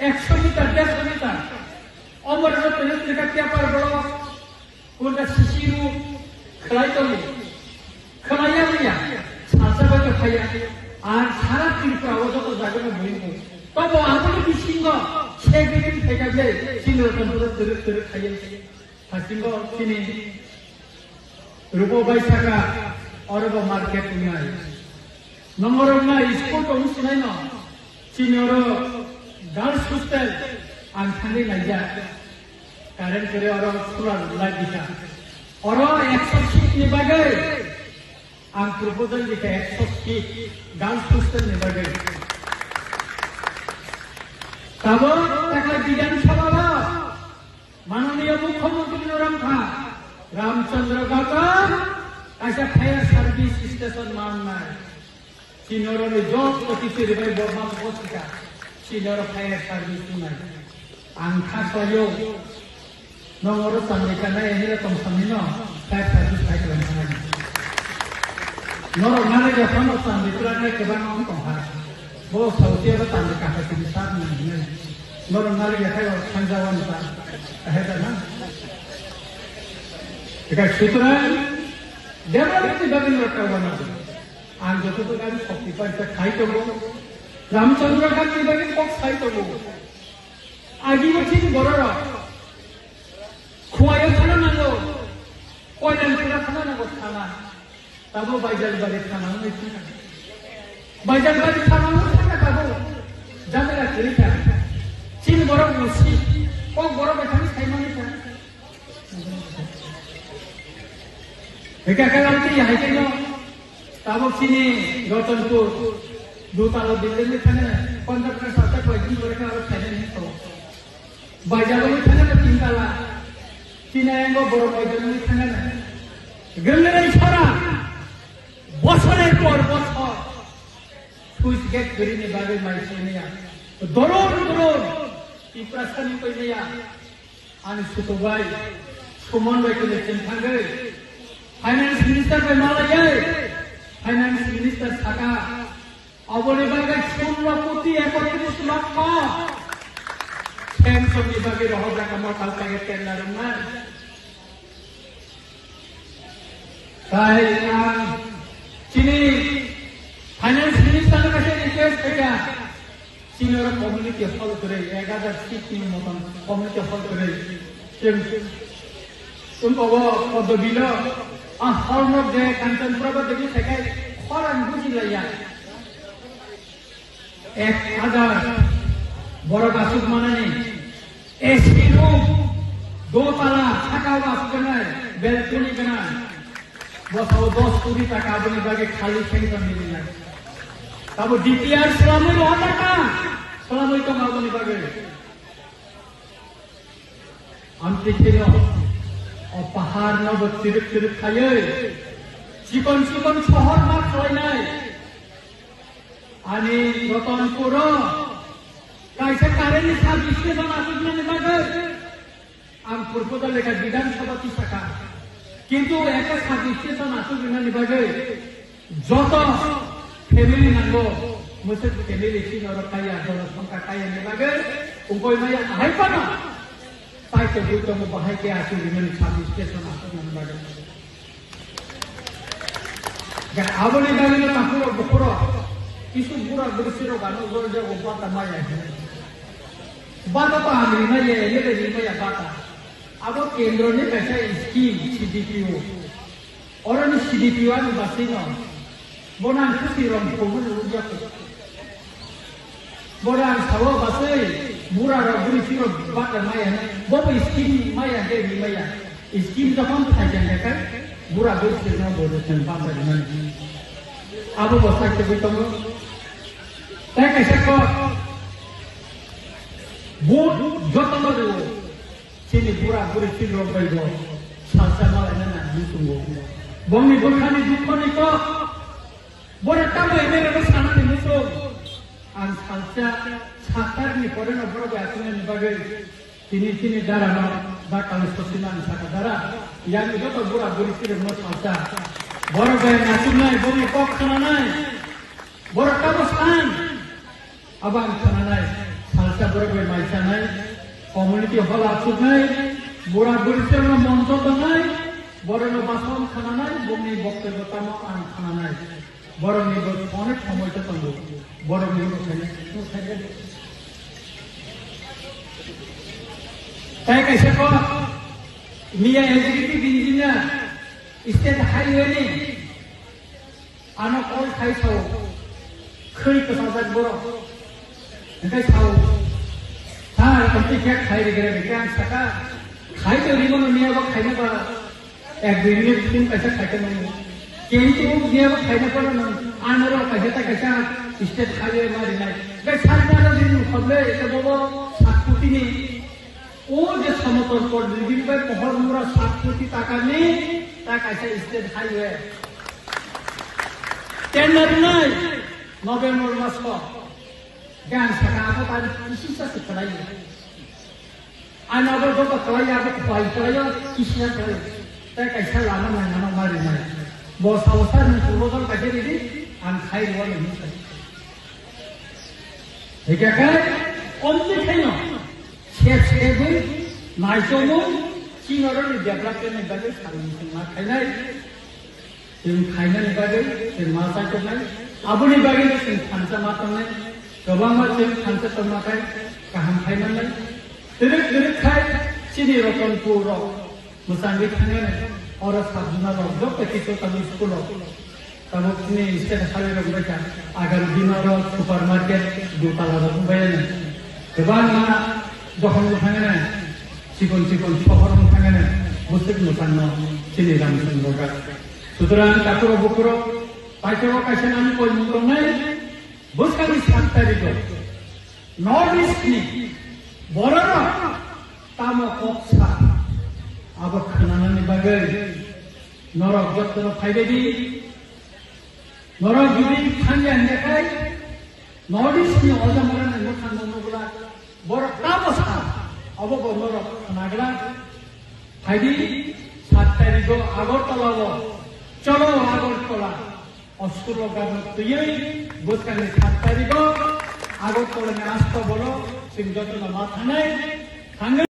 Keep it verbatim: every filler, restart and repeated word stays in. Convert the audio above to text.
Ekso meter, derso meter. Omo rok tini tini ka paper borok, kunta sisiru khlai tongo. Khlai ya ya. Salsa bai to khaya. Ar sara Tripura o joto jaga no bui mo. Tobo aboni bisingo se bikin theka ble, sini rok tini tini tini khaya. Hasingo chini rubo bai saka, orobo market wngnai. Nongorok na school tong sinai no. Chini oro girls hostel ang thangwi naijak. Current kore oro solar light dikha. Oro ekso seat ni bagwi ang proposal dikha, ekso seat girls hostel ni bagwi. Tabo takha Bidhan Sabha o Mananiya Mukhyamantri no rangkha, Ramchandra Gata kaisa fire service station mangnai. Chini oro ni joto kisi ribai borma bosika. Chini oro fire service wngnai. Ang kha khlaio. Nong oro chandi kanai, emile tong samni no fire service khai khlai thangnai. Norok nani jepha no chandi twlangna kebang wng tong ha. Bo sauti abo chandi kaha kiri sak nang hinai. Norok nani jepha yo thangjawa no ta. Kahe ta na. Eka sutra. Development ni bagwi norok kaiwa nang. Ang joto to gari shokti pai ta khai tongo. Ramchandra Gandhi bagwi kok sai tongo. Agi bo chini borok rok. Khuaio thana nango. Koilan thana thana nango thana. Tabo Baijalbari thana wngwi thangkha. Baijalbari thana wngwi thangkha tabo. Jamela kwrwi kha. Chini borok musi. Kok borok bai thangwi saimani kha. Hika khe lamti hai khe no. Tabok chini Ratanpur, dutala building ni thane, contractor sa ta koi din gore kha aro thane ni to. Baijalo ni thane to tin tala. Chini ayang go borok baijalo ni thane na. Gengre sara. Bosorer por bosor. Switch gate guri ni bagwi mai sini ya. Doror doror. Tiprasa ni koi ya. Ani sutubai, Suman bai kile chwng thangwi, Finance Minister bai malaiwi, Finance Minister saka, aboni bagwi sullo koti ekotris lokho, pension ni bagwi rohorjak amo tal packet tender wngnai. Tai ang chini Finance Minister no kaisa request khaikha, chini oro community hall kwrwi, ek hajar seat ni motom community hall kwrwi. Chwng, chwng obo Poddo Bilo, a hall no je Kanchanpura ba debi khaikha, khorang buji laiya. Ek hajar borok aswk manani A C room, dotala, saka o aswk gwnai, balcony gwnai. Bosao dos koti taka aboni bagwi khali sanction rinai. Tabo D P R swlamwi roha taka swlamwi tongo aboni bagwi. Amtwi kheno o pahar no bo chirwk chirwk khaiwi chikon chikon sohor ma khlainai. Ani Ratanpuro kaisa current ni sub station aswknani bagwi ang proposal lekha Bidhan Sabha tisaka. Kintu ekta sub station aswknani bagwi joto family nango, mwswk family chini oro kaya, jonosongkha kaya ni bagwi ungkoi maya ahai phano. Paito bui tongo bahai khe aswk rinani sub station aswknani bagwi. Ga aboni bagwi no takhurok bukhurok kisu bura bwrwi sirok ano jol jago bata maya hinwi. Bata to ang rimaya, M L A rimaya bata. Abo kendro ni kaisa scheme C D P O. Oro ni C D P O ani baswi no. Bono ang kusi rom phoboni rwgya kho. Bono ang sawo baswi bura rok bwrwi sirok bata maya hinwi. Bobo scheme maya khe rimaya. Scheme jokhon phaikha hingkhe bura bwrwi sirokno bo jokhon bambai rwnani. Abo bo sakhe bui tongo. Tai kaisa kok. Bo jotono rwo. Chini bura bwrwi sirok bai bo salsa malaina nangwi tongo. Bongni bwkhani dukhoni kok. Bora tamo M L A no sanani muchung. Ang salsa satarni poreno borok bai achuknani bagwi tini chini dara no dakal sosinani saka dara. Yang joto bura buri sirok no salsa. Borok bai achuknai, borokni kok khnanai. Borok tamo san. Abo ang khnanai. Salsa Borok bai mai chanai, community hall achuknai, bura buri se no moncho tongnai, borok no bason khananai, bongni boktobyo tamo ang khananai. Borok ni bo onek somoi to tongo, borok ni bo khaina. Tai kaisa ko, miya executive engineer, state highway ni, ano call khai sao, khri kwchajak borok. Hingke sao, ha, tongti khe khai rigre, hingke ang saka, khai to rimo no niya bo khaina ba, ek dui minute phone kaisa khai to nang. Kintu niya bo khaina pora nang, ano ro kaisa ta kaisa state khai ma rinai. Hingke sarkar ro din khoble, ito bobo sakhuti ni, o je somotor por din bai pohor mura sakhuti taka ni, ta kaisa state highway. Tender nai, November mas ko. Gan saka abo tani kisi sa se khlai. Ano abo joto khlai, abo khlai khlai, kisi sa khlai. Tai kaisa lama nang ano mari nai. Bo sao sa nang purbo dol kaisa ridi, ang khai rwa nang sai. Hingke kai, omni khaino. Sep sep bai, naichomung, chini oro ni development ni bagwi sarwi sengma khainai. Chwng khainani bagwi chwng ma chaitornai, aboni bagwi chwng thansa ma tongnai, kwbangma chwng thansa tongma khai kaham khai mannai. Twrwk twrwk khai chini Ratanpur rok mwchangwi thangnani, oro sub zonal rok joto khe tamo school rok, tabuk chini state highway rok wngkha, agaro dino oro supermarket dutala rok wngbaiyani, kwbangma dokhon bo thangnani, chikon chikon sohor wng thangnani, bwswk mwchangno chini Ramchandra. Sutrang takhurok bukhurok, paithakgo kaisa nani koimung tongnai, bwskangni sat tarigo North East ni bororok tamo kok sa, abo khwnanani bagwi norok jotono phaibaidi, norok jodi thangya hingya khai, North East ni oja mora ni mwkhang no nugla, borok tamo sa, abo bo norok khwna glak. Phaidi, sat tarigo Agartala o, cholo Agartala, o school o gabang twiwi, bwskangni sat tarigo Agartala ni astobolo, chwng jotono ma thangnai, thangwi.